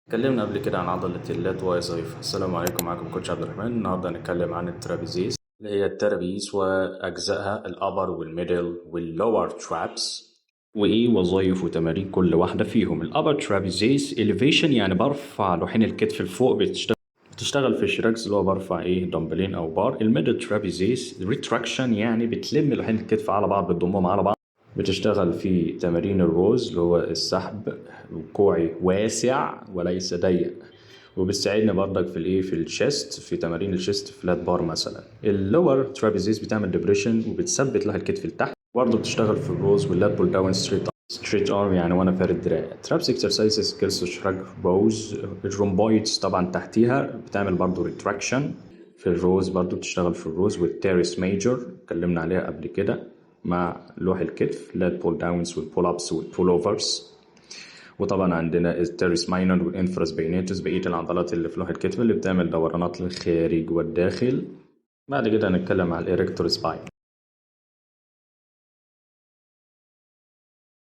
اتكلمنا قبل كده عن عضلة ال lat ووظائفها. السلام عليكم، معاكم coach عبد الرحمن. النهارده هنتكلم عن ال trapezius اللي هي ال traps وأجزائها ال upper وال middle وال lower traps، وإيه وظائف وتمارين كل واحدة فيهم. ال upper trapezius elevation، يعني برفع لوحين الكتف لفوق، بتشتغل في ال shrugs اللي هو برفع ايه دمبلين او بار. ال middle trapezius retraction، يعني بتلم لوحين الكتف على بعض، بتضمهم على بعض، بتشتغل في تمارين ال rows اللي هو السحب كوعي واسع وليس ضيق، وبتساعدني برضك في الايه؟ في ال chest، في تمارين ال chest flat bar مثلا. ال lower trapezius بتعمل depression وبتثبت لوح الكتف لتحت، برضه بتشتغل في ال rows وال lat pull down، straight arm، يعني وانا فارد دراعي. traps exercises: close shrug، rows. ال rhomboids طبعا تحتيها بتعمل برضه retraction في ال rows، برضه بتشتغل في ال rows. وال teres major اتكلمنا عليها قبل كده مع لوح الكتف، lat pull downs وال pull ups وال pull overs. وطبعا عندنا ال teres minor وال infraspinatus، بقيه العضلات اللي في لوح الكتف اللي بتعمل دورانات للخارج والداخل. بعد كده هنتكلم على ال erector spinae.